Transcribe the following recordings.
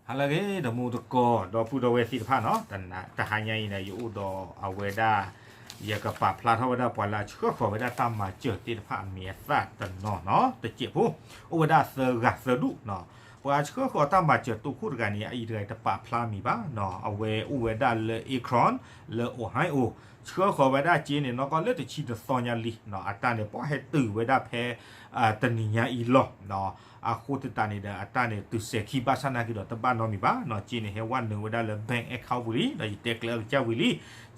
ဟါလၢအဂ့ၤ ဒီးမူတကိး ဒီပုၢ်ဒီဝဲၢ်သ့ၣ်တဖၣ်နီၤ, တဟါညါအံၤန့ၣ် ယအိၣ်ဒီးအဝဲဒၣ် ယကပာ်ဖျါထီၣ်ဝဲဒၣ်ပှၤလၢအဆှၢဃီၤဝဲဒၣ်တၢ်မၤစၢၤသ့ၣ်တဖၣ်အမံၤအသၣ်တနီၤနီၤ, တစဲးဖိ, အိၣ်ဝဲဒၣ်သၢဂၤသၢဒူၣ်နီၤ, ပှၤဆှၢဃီၤတၢ်မၤစၢၤတိခိၣ်တဂၤန့ၣ် အအံၤတဂၤတပာ်ဖျါမံၤဘၣ်နီၤ, အဝဲအိၣ်ဝဲဒၣ်လၢ Akron လၢ Ohio ဆှၢဃီၤဝဲဒၣ်စ့န့ၣ် နီၢ်ကီၢ်လၢတဆံတသီညါလံနီၤ, အတၢ်န့ၣ် ပှၤဟဲတုၤဝဲဒၣ်ဖဲ တနံၤညါအံၤလီၤ. အဃိသတးန့ၣ်ဒီး အတၢ်န့ၣ် တုၤစဲၤခံ ဘၣ်ဆၣ်နာ်က့ၤဒီး တဘၣ်နီတမံၤဘၣ်နီၤ, စ့န့ၣ် ဟဲဝဲနုာ်ဝဲဒၣ်လၢ bank account ပူၤလံ, ဒီးယတဲကျၢၤအကစၢ်ဝံၤလံ,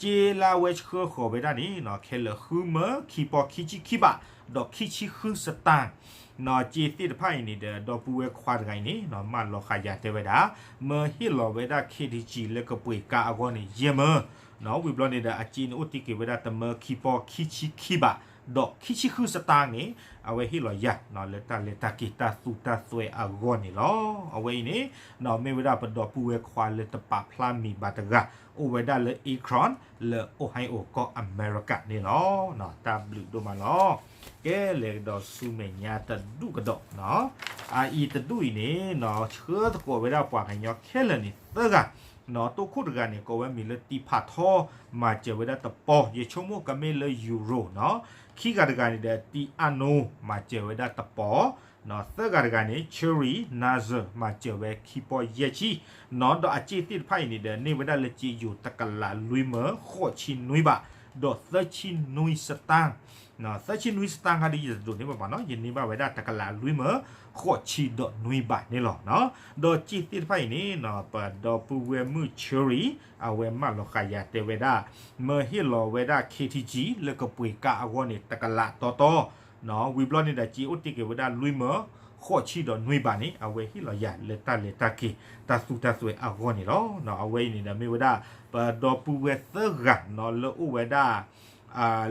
စ့လၢအဝဲဆှၢဃီၤဝဲဒၣ်န့ၣ်နီၤ ခဲလၢာ်ဃုမၢခံပီခံဆံခံဘး ဒီးခံဆံဃုစတၢ် နီၤ, စ့သ့ၣ်တဖၣ်အံၤန့ၣ်ဒီး ဒီပုၢ်ဝဲၢ်ခွါတဂၤအံၤန့ၣ်နီၤ မၢလီၤဃာ်ယၤတဲဝဲဒၣ်, မၢဟ့ၣ်လီၤဝဲဒၣ် K T G လၢကပှ့ၤကါအဂီၢ်န့ၣ် ယဲၢ်မၢ နီၤ, ဝံၤဘျီန့ၣ်ဒီး အစ့န့ၣ်အိၣ်တ့ၢ်က့ၤဝဲဒၣ် တမၢခံပီခံဆံခံဘး ဒီးခံဆံဃုစတၢ်န့ၣ် အဝဲဟ့ၣ်လီၤယၤနီၤ လၢတၢ်လဲၤတၢ်က့ၤတၢ်သူတၢ်သွဲအဂီၢ်န့ၣ်လီၤ. အဝဲအံၤန့ၣ် နီၤ မ့ၢ်ဝဲဒၣ်ပဒီပုၢ်ဝဲၢ်ခွါလၢတပာ်ဖျါမံၤဘၣ်တဂၤ အိၣ်ဝဲဒၣ်လၢ Akron လၢ Ohio ကီၢ်အမဲရကၤန့ၣ်လီၤ. တၢ်ဘျုးဒိၣ်မးလီၤ. ကဲ လဲၤကဒီးဆူမဲာ်ညါတဒူၣ်ကဒီးနီၤ, အအံၤတဒူၣ်အံၤန့ၣ်နီၤ ဆှၢသကိးဝဲဒၣ်ပှၤကညီခဲလၢာ်န့ၣ်သၢဂၤ နီၤ, တိခိၣ်တဂၤန့ၣ် ကိးဝဲမံၤလၢတံဖးထီ မၤစၢၤဝဲဒၣ်တပီၤ, ယဆိကမိၣ်ကမ့ၢ်လၢ Euro နီၤ, ခံဂၤတဂၤန့ၣ်ဒီး တံအါနိ မၤစၢၤဝဲဒၣ်တပီၤ, နီၤ, သၢဂၤတဂၤန့ၣ် Cherry Nazar မၤစၢၤဝဲခံပီယဲၢ်ဆံ, နီၤ, ဒီးအစ့သ့ၣ်တဖၣ်အံၤန့ၣ်ဒီး န့ၢ်ဝဲဒၣ်လၢစ့ယိၤတကလးလွံၢ်မၢ ဃိးဆံနွံဘး ဒီးသၢဆံနွံစတၢ် နီၤ, သၢဆံနွံစတၢ်ခါဒ်ယတဒိးန့ၢ်ဘၣ်ဘၣ်နီၤ, ယန့ၢ်ဘၣ်ဝဲဒၣ်တကလးလွံၢ်မၢ ဃိးဆံဒီးနွံဘးန့ၣ်လီၤ. ဒီးစ့သ့ၣ်တဖၣ်အံၤန့ၣ်နီၤ ပဒီပုၢ်ဝဲၢ်မုၣ် Cherry အဝဲမၢလီၤဃာ်ယၤတဲဝဲဒၣ်, မၢဟ့ၣ်လီၤဝဲဒၣ် K T G လၢကပှ့ၤကါအဂီၢ်န့ၣ် တကလးတီတီ နီၤ, ဝံၤဘျီန့ၣ်ဒီး စ့အိၣ်တ့ၢ်က့ၤဝဲဒၣ်လွံၢ်မၢ ဃိးဆံဒီးနွံဘးန့ၣ် အဝဲဟ့ၣ်လီၤယၤလၢတၢ်လဲၤတၢ်က့ၤ တၢ်သူတၢ်သွဲအဂီၢ်န့ၣ်လီၤ. အဝဲအံၤန့ၣ်ဒီးမ့ၢ်ဝဲဒၣ် ပဒီပုၢ်ဝဲၢ်သၢဂၤနီၤ လၢအိၣ်ဝဲဒၣ်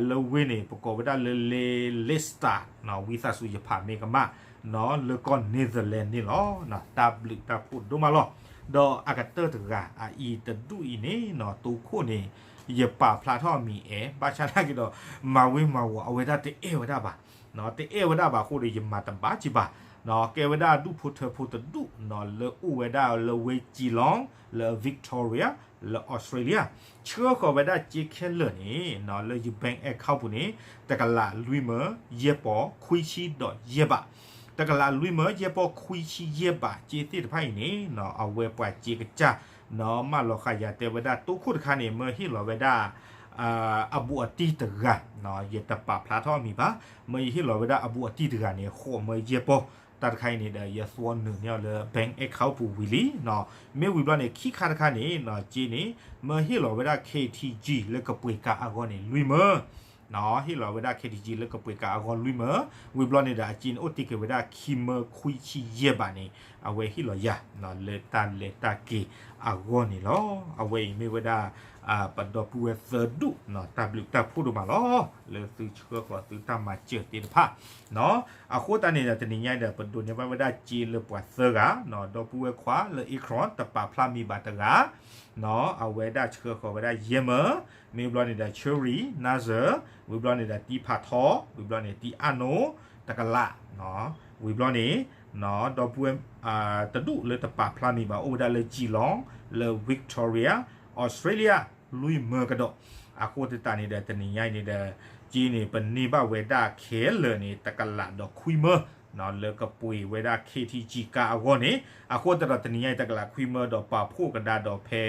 လၢဝ့ၢ်န့ၣ် ပကိးဝဲဒၣ်လၢ Leicester နီၤ, ဝံသးစူၤယဖးမ့ၢ်ကမၣ်နီၤ, လၢကီၢ် Netherlands န့ၣ်လီၤ. တၢ်ဘျုးတၢ်ဖှိၣ်ဒိၣ်မးလီၤ. ဒီးအကတၢၢ်တဂၤ အအံၤတဒူၣ်အံၤန့ၣ်နီၤ တိခိၣ်န့ၣ် ယပာ်ဖျါထီၣ်အမံၤအဲၣ် ဘၣ်ဆၣ်နာ်က့ၤဒီး မၤဝ့မၤဝီၤ အဝဲဒၣ်တအဲၣ်ဝဲဒၣ်ဘၣ်, တအဲၣ်ဝဲဒၣ်ဘၣ်အဃိဒီး ယမၤတဘၣ်ကံဘၣ်, ကဲဝဲဒၣ်ဒူၣ်ဖိထၢဖိတဒူၣ်နီၤ လၢအိၣ်ဝဲဒၣ်လၢဝ့ၢ် Geelong လၢ Victoria လၢ Australia ဆှၢဃီၤဝဲဒၣ်စ့ခဲလၢာ်န့ၣ်နီၤ လၢယ bank account ပူၤန့ၣ် တကလးလွံၢ်မၢ ယဲၢ်ပီၤ ခွံဆံဒီးယဲၢ်ဘး, တကလးလွံၢ်မၢ ယဲၢ်ပီၤ ခွံဆံယဲၢ်ဘး စ့သ့ၣ်တဖၣ်အံၤန့ၣ်နီၤ အဝဲပှၤစ့ကစၢ်နီၤ မၢလီၤဃာ်ယၤတဲဝဲဒၣ် တိခိၣ်တခါန့ၣ် မၢဟ့ၣ်လီၤဝဲဒၣ် အဘူးအတံၢ်တဂၤ, ယတပာ်ဖျါထီၣ်အမံၤဘၣ်, မၢယဟ့ၣ်လီၤဝဲဒၣ်အဘူးအတံၢ်တဂၤန့ၣ် ဃိးမၢယဲၢ်ပီၤ, တၢ်တခါအံၤန့ၣ်ဒီး ယသွီနုာ်န့ၢ်အီၤလၢ bank account ပူၤဝံၤလံနီၤ, မ့ၢ်ဝံၤဘျီန့ၣ် ခံခါတခါန့ၣ်နီၤ စ့န့ၣ် မၢဟ့ၣ်လီၤဝဲဒၣ် K T G လၢကပှ့ၤကါအဂီၢ်န့ၣ် လွံၢ်မၢ နီၤ, ဟ့ၣ်လီၤဝဲဒၣ် K T G လၢကပှ့ၤကါအဂီၢ်လွံၢ်မၢ, ဝံၤဘျီန့ၣ်ဒီး အစ့န့ၣ်အိၣ်တ့ၢ်က့ၤဝဲဒၣ် ခံမၢခွံဆံယဲၢ်ဘးန့ၣ် အဝဲဟ့ၣ်လီၤယၤနီၤ လၢတၢ်လဲၤတၢ်က့ၤအဂီၢ်န့ၣ်လီၤ. အဝဲအံၤမ့ၢ်ဝဲဒၣ် ပဒီပုၢ်ဝဲၢ်သၢဒူၣ်နီၤ တၢ်ဘျုးတၢ်ဖှိၣ်ဒိၣ်မးလီၤ. လၢသုဆှၢဃီၤသုတၢ်မၤစၢၤသ့ၣ်တဖၣ်နီၤ, အဃိသတးန့ၣ်ဒီး တနံၤညါအံၤဒီး ပဒိးန့ၢ်ဘၣ်ဝဲဒၣ်စ့လၢပှၤသၢဂၤနီၤ, ဒီပုၢ်ဝဲၢ်ခွါလၢ Akron တပာ်ဖျါမံၤဘၣ်တဂၤ နီၤ, အဝဲဒၣ်ဆှၢဃီၤဝဲဒၣ်ယဲၢ်မၢ, မ့ၢ်ဘျီန့ၣ်ဒီး Cherry Nazar, ဝံၤဘျီန့ၣ်ဒီး တံဖးထီ, ဝံၤဘျီန့ၣ် တံအါနိ, တကလး, ဝံၤဘျီန့ၣ် ဒီပုၢ်ဝဲၢ် တဒူၣ်လၢတပာ်ဖျါမံၤဘၣ် အိၣ်ဝဲဒၣ်လၢ Geelong လၢ Victoria, Australia လွံၢ်မၢကဒီး, အဃိသတးန့ၣ်ဒီး တနံၤညါအံၤန့ၣ်ဒီး က့န့ၣ် ပန့ၢ်ဘၣ်ဝဲဒၣ်ခဲလၢာ်န့ၣ် တကလးဒီးခွံမၢ လၢကပှ့ၤဝဲဒၣ် K T G ကါအဂီၢ်န့ၣ်, အဃိသတးဒီး တနံၤညါအံၤ တကလးခွံမၢဒီး ပာ်ဖှိၣ်ကဒါဒီးဖဲ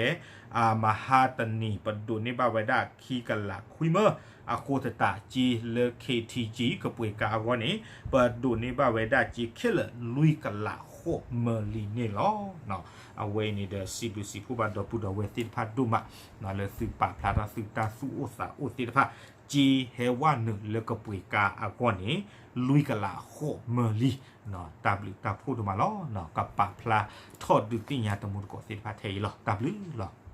မဟါတနံၤ ပဒိးန့ၢ်ဘၣ်ဝဲဒၣ်ခံကလးခွံမၢ, အဃိသတး က့လၢ K T G ကပှ့ၤကါအဂီၢ်န့ၣ် ပဒိးန့ၢ်ဘၣ်ဝဲဒၣ်က့ခဲလၢာ်လွံၢ်ကလးဃိးမၢလံန့ၣ်လီၤ. အဝဲအံၤန့ၣ်ဒီး စံးဘျုးစံးဖှိၣ်ဘၣ်ဒီပုၢ်ဒီဝဲၢ်သ့ၣ်တဖၣ်ဒိၣ်မး လၢသုပာ်ဖျါထီၣ်သုတၢ်သူၣ်အိၣ်သးအိၣ်သ့ၣ်တဖၣ်, က့ဟဲဝဲနုာ်လၢကပှ့ၤကါအဂီၢ်န့ၣ် လွံၢ်ကလးဃိးမၢလံ, တၢ်ဘျုးတၢ်ဖှိၣ်ဒိၣ်မးလီၤ. ကပာ်ဖျါထီၣ်ဒုးသ့ၣ်ညါတမူတကိးသ့ၣ်တဖၣ်ထဲအံၤလီၤ. တၢ်ဘျုးလီၤ.